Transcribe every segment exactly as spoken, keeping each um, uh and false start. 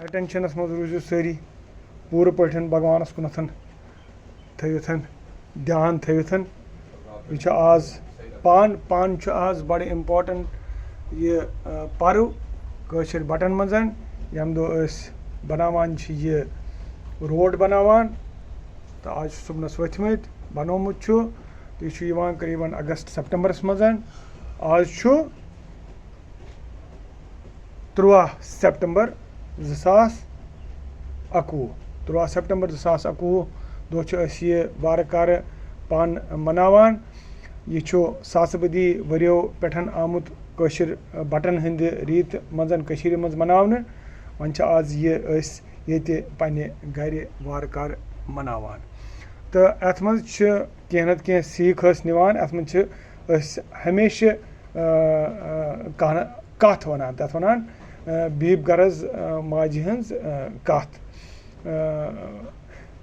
اٹینشنس منٛز روٗزِو سٲری پوٗرٕ پٲٹھۍ بھگوانس کُنتھ تھٲوِتھ، دھیان تھٲوِتھ۔ یہِ چھُ آز پان، پان چھُ آز بڑٕ امپورٹنٹ یہِ، آ، پرو کٲشِر بٹن منٛز، ییٚمہِ دۄہ أسۍ بناوان چھِ یہِ روڈ بناوان، تہٕ آز چھُ صُبنَس ؤتھۍ مٕتۍ، بنوومُت چھُ، تہٕ یہِ چھُ یِوان قریباً اگست سپٹمبرس منٛز۔ آز چھُ تُرٛواہ سپٹمبر زٕ ساس اَکوُہ۔ تُرٛواہ سپٹمبر زٕ ساس اَکوُہ دۄہ چھِ أسۍ یہِ وارٕ کارٕ پانہٕ مناوان۔ یہِ چھُ ساسہٕ بٔدی ؤرِیو پٮ۪ٹھ آمُت کٲشِر بٹن ہٕنٛدِ ریٖتہِ منٛز کٔشیٖرِ منٛز مناونہٕ۔ وۄنۍ چھِ آز یہِ أسۍ ییٚتہِ پنٛنہِ گرِ وارٕ کارٕ مناوان۔ تہٕ اَتھ منٛز چھِ کینٛہہ نَتہٕ کینٛہہ سیٖکھ أسۍ نِوان۔ اَتھ منٛز چھِ أسۍ ہمیشہِ، آ، آ، کانٛہہ نہ-، کَتھ وَنان، تَتھ وَنان، آ، بیٖب غرض، آ، ماجہِ ہٕنٛز، آ، کَتھ۔ آ،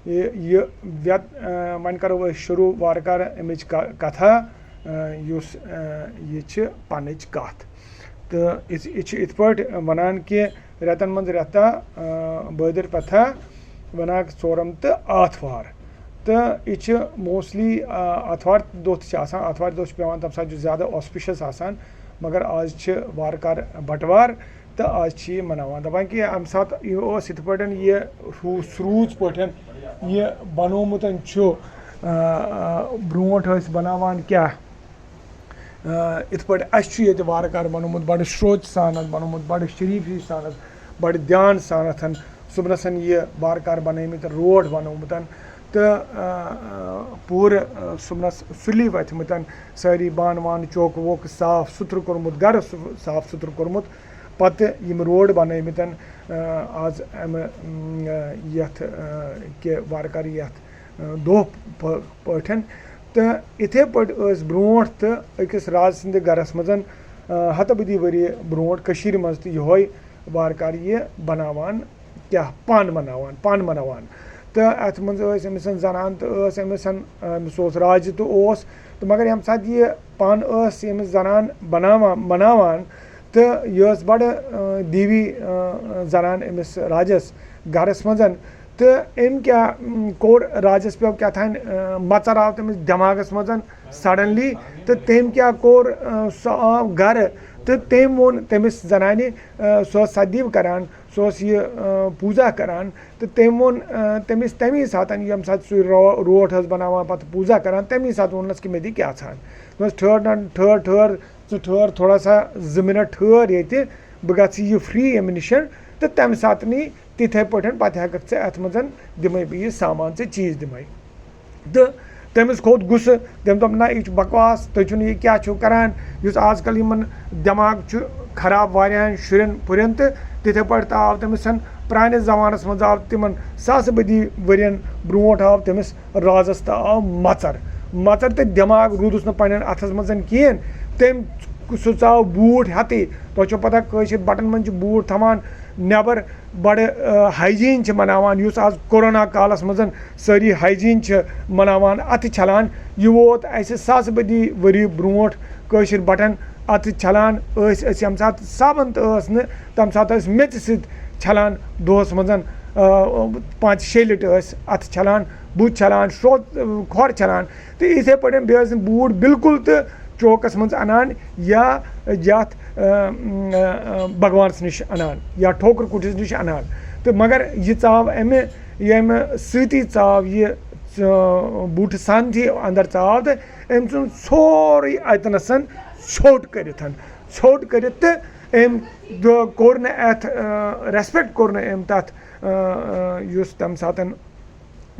یہِ، یہِ وٮ۪ت-، آ، وۄنۍ کَرو أسۍ شروٗع وارٕ کارٕ اَمِچ ک-، کَتھا، آ، یُس، آ، یہِ چھِ پَنٕچ کَتھ۔ تہٕ یہِ چھِ، یہِ چھِ یِتھ پٲٹھۍ وَنان کہِ رٮ۪تَن منٛز رٮ۪تھا، آ، بٲدِر پَتھا، وَنان ژورَم تہٕ آتھوار۔ تہٕ یہِ چھِ موسٹلی، آ، آتھوار دۄہ تہِ چھِ آسان، آتھوارِ دۄہ چھِ پٮ۪وان، تَمہِ ساتہٕ چھُ زیادٕ آسپِشَس آسان، مگر آز چھِ وارٕ کارٕ بَٹوار تہٕ آز چھِ یہِ مَناوان۔ دَپان کہِ اَمہِ ساتہٕ یہِ اوس یِتھ پٲٹھۍ یہِ ہُہ سرٛوٗژ پٲٹھۍ یہِ بَنومُت چھُ، آ، آ، برٛونٛٹھ ٲسۍ بَناوان کیٛاہ؟ آ، یِتھ پٲٹھۍ اَسہِ چھُ ییٚتہِ وارٕ کارٕ بَنومُت، بَڑٕ شرٛوژِ سانَتھ بَنومُت، بَڑٕ شریٖفی سانَتھ، بَڑٕ دیان سانَتھ صُبنَسَن یہِ وارٕ کارٕ بَنٲومٕتۍ، روڈ بَنومُت تہٕ، آ، آ، پوٗرٕ، آ، صُبنَس سُلی وۄتھمٕتۍ، سٲری بانہٕ وانہٕ چوکہٕ ووکہٕ صاف سُتھرٕ کوٚرمُت، گَرٕ سُہ-، صاف سُتھرٕ کوٚرمُت۔ پَتہٕ یِم روڈ بَنٲومٕتۍ، آ، آز اَمہِ، م، آ، یَتھ، آ، کہِ وارٕ کارٕ یَتھ دۄہ پٲ-، پٲٹھۍ۔ تہٕ یِتھے پٲٹھۍ ٲسۍ برونٛٹھ تہٕ أکِس راز سٕنٛدِ گرس منٛز، آ، ہتہٕ بٔدی ؤری برونٛٹھ کٔشیٖرِ منٛز تہِ یِہوے وارٕ کارٕ یہِ بناوان، کیٛاہ پن بناوان، پن بناوان۔ تہٕ اتھ منٛز ٲسۍ أمۍ سٕنٛز زنان تہٕ ٲس أمۍ سن، آ، أمِس اوس راجہِ تہٕ اوس، تہٕ مگر ییٚمہِ ساتہٕ یہِ پن ٲس أمِس زنان بناوان، بناوان، تہٕ یہِ ٲس بڑٕ، آ، دیوی، آ، زنان أمِس راجس گرس منٛز۔ تہٕ أمۍ کیٛاہ، م، کوٚر، راجَس پیوٚو کیٛاہ تھانۍ، آ، مَژَر آو تٔمِس دٮ۪ماغَس منٛز سڈنلی، تہٕ تٔمۍ کیٛاہ کوٚر، آ، سُہ آو گَرٕ تہٕ تٔمۍ ووٚن تٔمِس زنانہِ، آ، سُہ اوس سدیو کران، سُہ اوس یہِ، آ، پوٗزا کران، تہٕ تٔمۍ ووٚن، آ، تٔمِس تَمی ساتَن ییٚمہِ ساتہٕ سُہ رو-، روٹھ ٲس بناوان، پَتہٕ پوٗزا کران، تَمی ساتہٕ ووٚننَس کہِ مےٚ دِ کیٛاہ ژھان۔ دوٚپنَس، "ٹھٔہر نہ، ٹھٔہر، ٹھٔہر، ژٕ ٹھٔہر تھوڑا سا زٕ مِنٹ ٹھٔہر ییٚتہِ، بہٕ گژھٕ یہِ فری ییٚمہِ نِش"۔ تہٕ تَمہِ ساتہٕ نی تِتھَے پٲٹھۍ پَتہٕ ہٮ۪کَکھ ژٕ اَتھ منٛز دِمَے بہٕ یہِ سامان، ژےٚ چیٖز دِمَے۔ تہٕ تٔمِس کھوٚت غُصہٕ، تٔمۍ دوٚپ، "نہ، یہِ چھُ بکواس، تُہۍ چھُو نہٕ یہِ کیٛاہ چھُو کَران، یُس آز کَل یِمَن دٮ۪ماغ چھُ خراب واریاہَن شُرٮ۪ن پُرٮ۪ن۔" تہٕ تِتھَے پٲٹھۍ تہٕ آو تٔمِس پرٛانِس زمانَس منٛز آو تِمَن ساسہٕ بٔدی ؤرِیَن برونٛٹھ آو تٔمِس رازَس تہٕ آو مَژَر۔ مَژَر تہٕ دٮ۪ماغ روٗدُس نہٕ پنٛنٮ۪ن اَتھَس منٛز کِہیٖنۍ۔ تٔمۍ سُہ ژاو بوٗٹھ ہٮ۪تھٕے۔ تۄہہِ چھو پَتہ کٲشِر بَٹَن منٛز چھِ بوٗٹھ تھاوان نٮ۪بَر بَڑٕ، آ، ہایجیٖن چھِ مَناوان، یُس آز کورونا کالَس منٛز سٲری ہایجیٖن چھِ مَناوان، اَتھٕ چھَلان۔ یہِ ووت اَسہِ ساسہٕ بٔدی ؤری برونٛٹھ کٲشِر بَٹَن اَتھٕ چھَلان ٲسۍ أسۍ ییٚمہِ ساتہٕ صابَن تہٕ ٲس نہٕ، تَمہِ ساتہٕ ٲسۍ میٚژِ سۭتۍ چھَلان دۄہَس منٛز، آ، پانٛژِ شیٚیہِ لَٹہِ ٲسۍ اَتھٕ چھَلان، بُتھ چھَلان، شو-، کھۄر چھَلان۔ تہٕ یِتھَے پٲٹھۍ بیٚیہِ ٲسۍ نہٕ بوٗٹھ بِلکُل تہٕ چوکَس منٛز اَنان یا یَتھ، آ، آ، آ، بھگوانَس نِش اَنان یا ٹھوکُر کُٹھِس نِش اَنان۔ تہٕ مگر یہِ ژاو اَمہِ، ییٚمہِ سۭتی ژاو یہِ، آ، بوٗٹہٕ سانتھی اَندَر ژاو تہٕ أمۍ ژھُن سورُے اَتٮ۪نَس ژھوٚٹ کٔرِتھ، ژھوٚٹ کٔرِتھ تہٕ أمۍ دِ-، کوٚر نہٕ اَتھ، آ، ریسپیکٹ کوٚر نہٕ أمۍ تَتھ، آ، آ، یُس تَمہِ ساتَن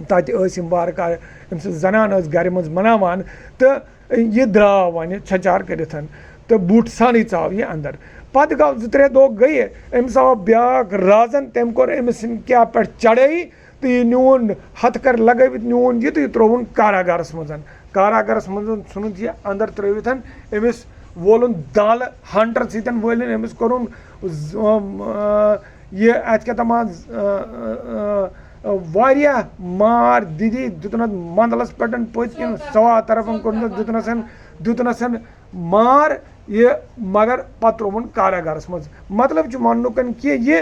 تَتہِ ٲسۍ یِم وارٕ کارٕ أمۍ سٕنٛز زنان ٲس گَرِ منٛز مَناوان تہٕ یہِ درٛاو وۄنۍ ژھۄچار کٔرِتھ تہٕ بوٗٹھ سانٕے ژاو یہِ اَندَر۔ پَتہٕ گوٚو زٕ ترٛےٚ دۄہ گٔیہِ، أمِس آو بیٛاکھ رازَن، تٔمۍ کوٚر أمِس سٕنٛدِ کیٛاہ پٮ۪ٹھ چڑٲیی تہٕ یہِ نیوٗن ہَتھٕ کَر لَگٲوِتھ نیوٗن یہِ تہٕ یہِ ترٛووُن کاراگارَس منٛز۔ کاراگارَس منٛز ژھُنُن یہِ اَندَر ترٛٲوِتھ، أمِس وولُن دالہٕ ہَنٹَر سۭتۍ وٲلِن، أمِس کوٚرُن ز-، ٲم، آ، یہِ اَتہِ کیٛاہ تام، آ، آ، آ، واریاہ مار دِدی دیُتنَس مَندَلَس پٮ۪ٹھ، پٔتۍ کِنۍ سوا طرفَن کوٚرنَس، دیُتنَسَن، دیُتنَسَن مار۔ یہِ، مگر پتہٕ ترٛووُن کاراگارس منٛز۔ مطلب چھُ وننُک کہِ یہِ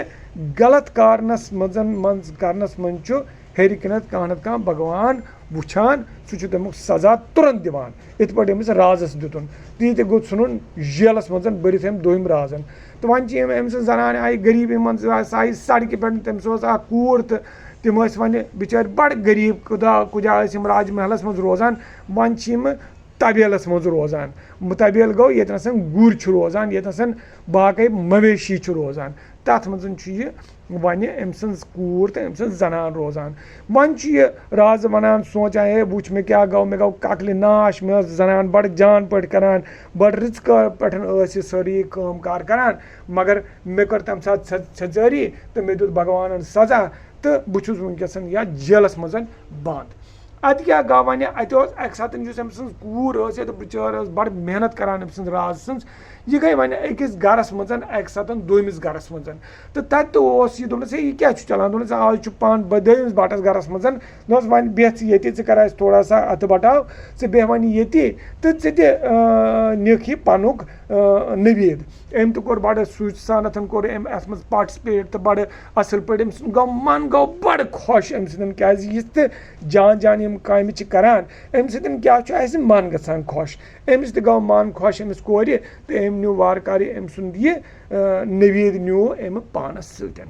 غلط کارنس منٛز، منٛز کرنس منٛز چھُ ہیٚرِ کِنٮ۪تھ کانٛہہ نتہٕ کانٛہہ بھگوان وٕچھان، سُہ چھُ تمیُک سزا تُرنت دِوان۔ یِتھ پٲٹھۍ أمِس رازس دیُتُن، تی تہِ گوٚو ژھٕنُن جیلس منٛز بٔرِتھ أمۍ دوٚیِم رازن۔ تہٕ وۄنۍ چھِ یِم أمۍ سٕنٛز زنانہِ آیہِ غریٖبی منٛز، آسہٕ آیہِ سڑکہِ پٮ۪ٹھ، تٔمِس اوس اکھ کوٗر تہٕ تِم ٲسۍ وۄنۍ بِچٲرۍ بڑٕ غریٖب، کُدا کُدا ٲسۍ یِم راج محلس منٛز روزان۔ وۄنۍ چھِ یِم طبیلس منٛز روزان۔ طبیل گوٚو ییٚتہِ نَسَن گُرۍ چھِ روزان، ییٚتہِ نَسَن باقٕے مویشی چھِ روزان۔ تَتھ منٛز چھُ یہِ وۄنۍ أمۍ سٕنٛز کوٗر تہٕ أمۍ سٕنٛز زنان روزان۔ وۄنۍ چھُ یہِ رازٕ وَنان، سونٛچان، "ہے، وٕچھ مےٚ کیٛاہ گوٚو، مےٚ گوٚو کَکلہِ ناش، مےٚ ٲس زنان بڑٕ جان پٲٹھۍ کَران، بڑٕ رٕژ کٲ-، پٲٹھۍ ٲس یہِ سٲرٕے یہِ کٲم کار کَران، مگر مےٚ کٔر تَمہِ ساتہٕ ژھے-، ژھیٚژٲری تہٕ مےٚ دیُت بھگوانَن سزا تہٕ بہٕ چھُس وٕنکیٚس یا جیلَس منٛز بنٛد۔" اتہِ کیٛاہ گوٚو وۄنۍ؟ اتہِ اوس اکہِ ساتہٕ یُس أمۍ سٕنٛز کوٗر ٲس، یہِ تہٕ بِچٲر ٲس بڑٕ محنت کران أمۍ سٕنٛز راز سٕنٛز۔ یہِ گٔے وۄنۍ أکِس گرس منٛز، اکہِ ساتہٕ دوٚیمِس گرس منٛز۔ تہٕ تتہِ تہِ اوس یہِ، دوٚپنس، "ہے، یہِ کیٛاہ چھُ چلان؟" دوٚپنس، "آز چھُ پانہٕ بہٕ دوٚیمِس بٹس گرس منٛز۔" دوٚپنس، "وۄنۍ بیٚہہ ژٕ ییٚتی، ژٕ کر اَسہِ تھوڑا سا اتھٕ بٹاو، ژٕ بیٚہہ وۄنۍ ییٚتی تہٕ ژٕ تہِ، آ، نِکھ یہِ پنُک، آ، نوید۔" أمۍ تہِ کوٚر بڑٕ سُچ سان، اتھن کوٚر أمۍ اتھ منٛز participate تہٕ بڑٕ اصل پٲٹھۍ أمۍ سُنٛد گوٚو من گوٚو بڑٕ خۄش أمۍ سۭتۍ، کیازِ یِژھ تہِ جان جان یِم کامہِ چھِ کران، أمۍ سۭتۍ کیٛاہ چھُ اَسہِ من گژھان خۄش۔ أمِس تہِ گوٚو من خۄش أمِس کورِ، تہٕ أمۍ نیوٗ وارٕ کارٕ أمۍ سُنٛد یہِ، آ، نوید نیوٗ أمۍ پانس سۭتۍ۔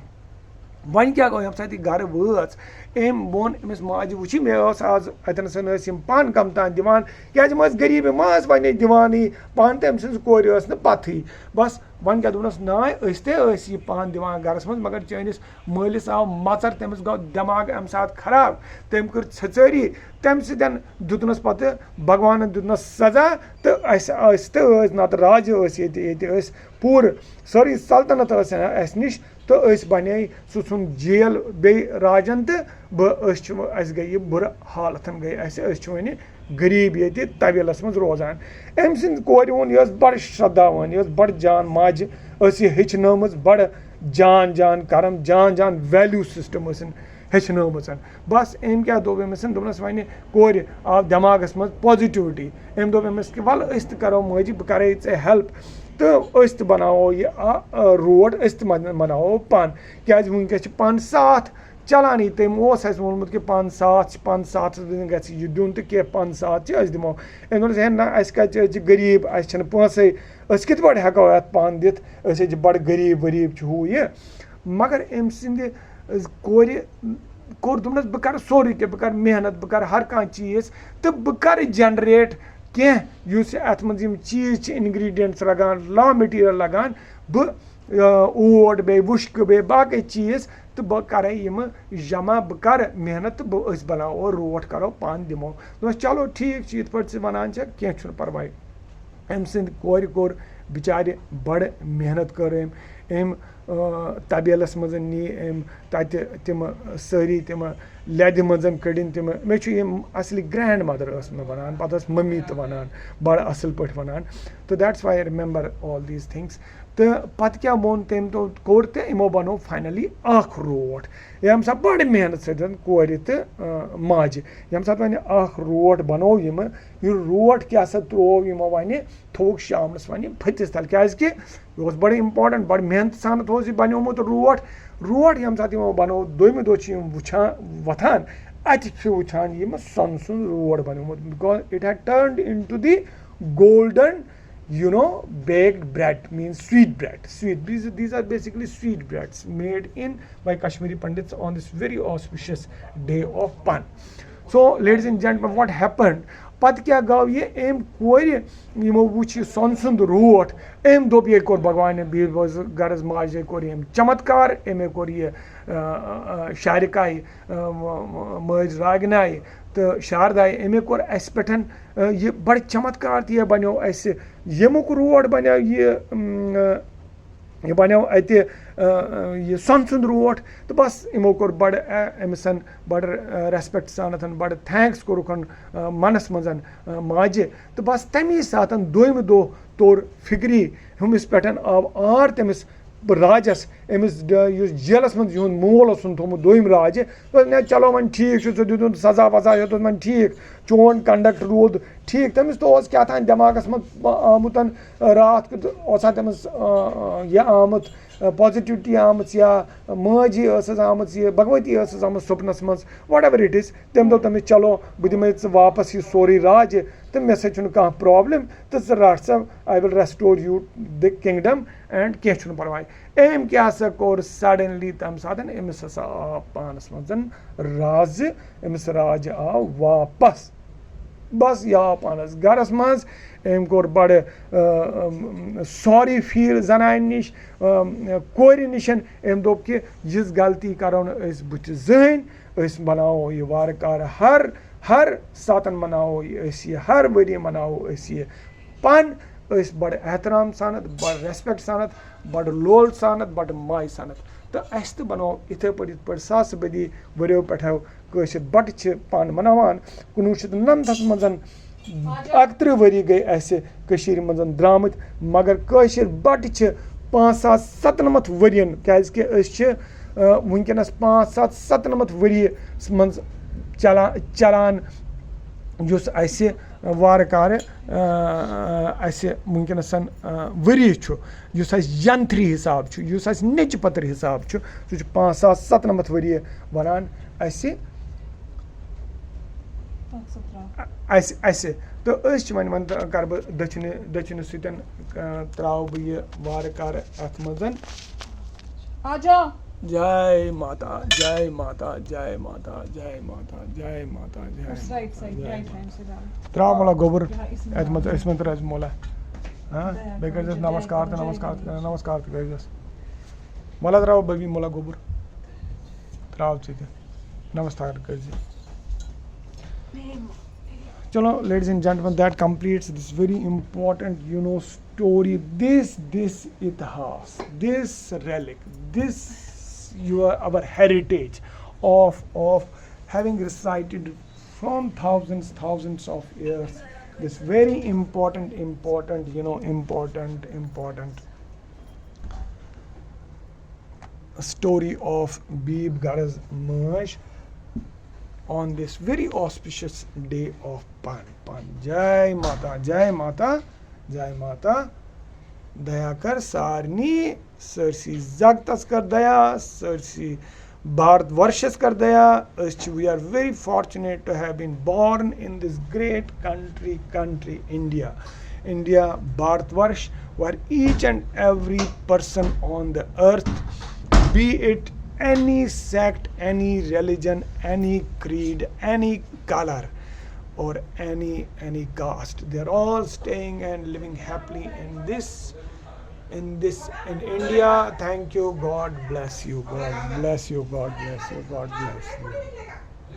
وۄنۍ کیٛاہ گوٚو، ییٚمہِ ساتہٕ یہِ گرٕ وٲژ، أمۍ ووٚن أمِس ماجہِ، "وٕچھی، مےٚ ٲس آز اَتٮ۪ن سَن ٲسۍ یِم پانہٕ کَم تام دِوان، کیٛازِ یِم ٲسۍ غریٖبی، ما ٲسۍ وۄنۍ دِوانٕے پانہٕ، تہٕ أمۍ سٕنٛز کورِ ٲس نہٕ پَتہٕے۔" بَس، وۄنۍ کیٛاہ دوٚپنَس، "نانۍ، أسۍ تہِ ٲسۍ یہِ پانہٕ دِوان گَرَس منٛز، مگر چٲنِس مٲلِس آو مَژَر، تٔمِس گوٚو دٮ۪ماغ اَمہِ ساتہٕ خراب، تٔمۍ کٔر ژھیٚژٲری، تَمہِ سۭتۍ دیُتنَس پَتہٕ بھگوانَن دیُتنَس سزا، تہٕ اَسہِ، أسۍ تہِ ٲسۍ، نَتہٕ راجہِ ٲسۍ ییٚتہِ، ییٚتہِ ٲسۍ پوٗرٕ سٲرٕے سلطنت ٲسۍ اَسہِ نِش، تہٕ أسۍ بَنے سُہ ژھُن جیل بیٚیہِ راجَن تہٕ بہٕ، أسۍ چھِ، اَسہِ گٔے یہِ بُرٕ حالتَن گٔے اَسہِ، أسۍ چھِ وۄنۍ غریٖب ییٚتہِ طویلَس منٛز روزان۔" أمۍ سٕنٛدِ کورِ ووٚن، یہِ ٲس بَڑٕ شرٛدھاوٲن، یہِ ٲس بَڑٕ جان ماجہِ، ٲس یہِ ہیٚچھنٲومٕژ بَڑٕ جان جان کَرم، جان جان value system ٲسِن ہیٚچھنٲومٕژ۔ بَس، أمۍ کیٛاہ دوٚپ أمِس؟ دوٚپنَس، وۄنۍ کورِ آو دٮ۪ماغَس منٛز positivity۔ أمۍ دوٚپ أمِس کہِ، "وَلہٕ، أسۍ تہِ کَرو مٲجی، بہٕ کَرَے ژےٚ help تہٕ أسۍ تہِ بَناوو یہِ اَ-، اَ، road، أسۍ تہِ بَن-، بَناوو پَن، کیٛازِ وٕنکٮ۪س چھِ پَن ساتھ چَلانٕے۔" تٔمۍ اوس اَسہِ ووٚنمُت کہِ پَن ساتھ چھِ، پَن ساتھَس منٛز گژھِ یہِ دیُن تہٕ کینٛہہ پَن ساتھ چھِ أسۍ دِمو۔ أمۍ دوٚپنَس، "ہے نہ، اَسہِ کَتہِ چھِ، أسۍ چھِ غریٖب، اَسہِ چھَنہٕ پونٛسَے، أسۍ کِتھ پٲٹھۍ ہٮ۪کو اَتھ پَن دِتھ؟ أسۍ حظ چھِ بَڑٕ غریٖب ؤریٖب چھِ ہُہ یہِ۔" مگر أمۍ سٕنٛدِ کورِ کوٚر، دوٚپنَس، "بہٕ کَرٕ سورُے کینٛہہ، بہٕ کَرٕ محنت، بہٕ کَرٕ ہر کانٛہہ چیٖز تہٕ بہٕ کَرٕ generate کینٛہہ یُس یہِ اَتھ منٛز یِم چیٖز چھِ، ingredients لَگان، raw material لَگان، بہٕ، آ، اوٹ بیٚیہِ وُشکہٕ بیٚیہِ باقٕے چیٖز، تہٕ بہٕ کَرٕ یِم جمع، بہٕ کَرٕ محنت تہٕ بہٕ، أسۍ بَناوو road، کَرو پَن دِمو۔" دوٚپنَس، "چلو ٹھیٖک چھُ، یِتھ پٲٹھۍ ژٕ وَنان چھَکھ، کینٛہہ چھُنہٕ پَرواے۔" أمۍ سٕنٛدِ کورِ کوٚر بِچارِ بَڑٕ محنت کٔر أمۍ۔ أمۍ، آ، طویلَس منٛز نی أمۍ تَتہِ تِم سٲری تِم لٮ۪دِ منٛز کٔڑِن تِم۔ مےٚ چھُ یِم اَصلی grandmother ٲس مےٚ وَنان، پَتہٕ ٲس مٔمی تہِ وَنان، بَڑٕ اَصٕل پٲٹھۍ وَنان۔ تہٕ that's why I remember all these things۔ تہٕ پَتہٕ کیٛاہ ووٚن تٔمۍ، تو کوٚر تہٕ یِمو بَنوو finally اَکھ road۔ ییٚمہِ ساتہٕ بَڑٕ محنت سۭتۍ کورِ تہٕ، آ، ماجہِ، ییٚمہِ ساتہٕ وۄنۍ اَکھ road بَنوو یِمہٕ، یہِ road کیٛاہ سا ترٛوو یِمو وۄنۍ، تھوٚوُکھ شامنَس وۄنۍ یہِ پھٔتِس تَل، کیٛازِکہِ یہِ اوس بَڑٕ important، بَڑٕ محنت سان تھوٚو یہِ بَنیومُت road۔ Road ییٚمہِ ساتہٕ یِمو بَنوو، دوٚیمہِ دۄہ چھِ یِم وٕچھان، وۄتھان، اَتہِ چھِ وٕچھان یِم سۄنہٕ سُنٛد road بَنیومُت، because it had turned into the golden, you know, baked bread, means sweet bread. Sweet, these, these are basically sweet breads made in by Kashmiri Pandits on this very auspicious day of Pan. So, ladies and gentlemen, what happened? پتہٕ کیٛاہ گوٚو یہِ؟ أمۍ کورِ، یِمو وُچھ یہِ سۄنہٕ سُنٛد روٹھ، أمۍ دوٚپ، یہِ کوٚر بھگوانہِ بیٖر بٲژ غرض ماجہِ کوٚر یہِ أمۍ چمتکار، أمۍ کوٚر یہِ، آ، آ، آ، شارِکایہِ، آ، م-، م-، مٲج راگنایہِ تہٕ شاردایہِ، أمۍ کوٚر اَسہِ پٮ۪ٹھ، آ، یہِ بڑٕ چمتکار تہٕ یہِ بنیو اَسہِ، ییٚمیُک روٹھ بنیو یہِ، م، آ، یہِ بنیو اَتہِ، آ، آ، یہِ سۄنہٕ سُنٛد روٹھ۔ تہٕ بس، یِمو کوٚر بڑٕ، آ، أمِس بڑٕ، آ، respect سان، بڑٕ thanks کوٚرُکھ، آ، منس منٛز، آ، ماجہِ۔ تہٕ بس، تَمی ساتہٕ دوٚیمہِ دۄہ توٚر فِکری، ہُمِس پٮ۪ٹھ آو عار تٔمِس راجس، أمِس ڈ-، یُس جیلس منٛز یِہُنٛد مول اوسُن تھوٚومُت دوٚیِم راجہِ، دوٚپُن، "ہے، چلو وۄنۍ ٹھیٖک چھُ، ژےٚ دیُتُن سزا وزا ہیوٚتُن وۄنۍ ٹھیٖک، چون conduct روٗد ٹھیٖک۔" تٔمِس تہِ اوس کیٛاہ تام دٮ۪ماغس منٛز آمُت راتھ کیُتھ اوس ہا تٔمِس، آ، آ، یہِ آمُت، آ، positivity آمٕژ یا مٲج یہِ ٲسٕس آمٕژ، یہِ بھگوتی ٲسٕس آمٕژ سُپنَس منٛز، whatever it is۔ تٔمۍ دوٚپ تٔمِس، "چلو، بہٕ دِمَے ژٕ واپَس یہِ سورُے راجہِ تہٕ مےٚ سۭتۍ چھُنہٕ کانٛہہ problem تہٕ ژٕ رَٹھ سا، I will restore you the kingdom and کینٛہہ چھُنہٕ پَرواے۔" أمۍ کیٛاہ سا کوٚر suddenly تَمہِ ساتہٕ؟ أمِس ہسا آو پانَس منٛز رازٕ، أمِس راجہِ آو واپَس۔ بس یہِ آو پانَس گَرَس منٛز۔ أمۍ کوٚر بَڑٕ، آ، آ، sorry feel زَنانہِ نِش، آ، کورِ نِش۔ أمۍ دوٚپ کہِ یِژھ غلطی کَرو نہٕ أسۍ بٕتھِ زٕہٕنۍ۔ أسۍ بَناوو یہِ وارٕ کارٕ ہر، ہر ساتَن مَناوو یہِ أسۍ یہِ، ہر ؤری مَناوو أسۍ یہِ پَن۔ أسۍ بَڑٕ احترام سانَتھ، بَڑٕ respect سانَتھ، بَڑٕ لول سانَتھ، بَڑٕ ماے سانَتھ۔ تہٕ اَسہِ تہِ بَنوو یِتھَے پٲٹھۍ، یِتھ پٲٹھۍ ساسہٕ بٔدی ؤرِیو پٮ۪ٹھَو کٲشِر بَٹہٕ چھِ پَن مَناوان۔ کُنوُہ شیٚتھ نَمتَس منٛز اَکتٕرٛہ ؤری گٔے اَسہِ کٔشیٖرِ منٛز درٛامٕتۍ، مگر کٲشِر بَٹہٕ چھِ پانٛژھ ساس سَتنَمَتھ ؤرِیَن، کیٛازِکہِ أسۍ چھِ، آ، وٕنکٮ۪نَس پانٛژھ ساس سَتنَمَتھ ؤریَس منٛز چلان، چلان، یُس اَسہِ وارٕ کارٕ، آ، اَسہِ وٕنکٮ۪نَس، آ، ؤری چھُ، یُس اَسہِ ینتری حساب چھُ، یُس اَسہِ نیٚچہِ پتٕر حساب چھُ، سُہ چھُ پانٛژھ ساس سَتنَمَتھ ؤریہِ وَنان اَسہِ، اَسہِ، اَسہِ۔ تہٕ أسۍ چھِ وۄنۍ، وۄنۍ کَرٕ بہٕ دٔچھِنہِ، دٔچھِنہِ سۭتۍ، آ، ترٛاوٕ بہٕ یہِ وارٕ کارٕ اَتھ منٛز۔ آ جا۔ جے ماتا، جے ماتا، جے ماتا، جے ماتا، جے ماتا، جے ماتا، right side، جے right ماتا۔ Hand side۔ ترٛاو مولا گوٚبُر۔ یہِ ہا اِسمہِ اَتہِ منٛز، أسۍ منٛز ترٛٲوِس مولا۔ ہاں؟ دیا بیٚیہِ کٔرۍزیوس کَرُن، نمسکار تہٕ جے نمسکار، کَرُن۔ نمسکار تہٕ کٔرۍزیوس۔ مولا ترٛاو بٔبی مولا گوٚبُر۔ ترٛاو ژٕ تہِ۔ نمسکار کٔرۍزِ۔ چلو، ladies and gentlemen, that completes this very important, you know, story, this, this اتہاس, this relic, this your, our heritage of, of having recited from thousands, thousands of years, this very important, important, you know, important, important story of Bibgar's merge on this very auspicious day of Pan Pan. Jai Mata, Jai Mata, Jai Mata. دیا کر سارنی، سٲرسٕے زگتس کر دیا، سٲرسٕے بھارت ورشس کر دیا۔ أسۍ چھِ، we are very fortunate to have been born in this great country, country India. India, Bharatvarsh, where each and every person on the earth, be it any sect, any religion, any creed, any color, or any, any caste, they're all staying and living happily in this, in this, in India. Thank you. God bless you. God bless you. God bless you. God bless you.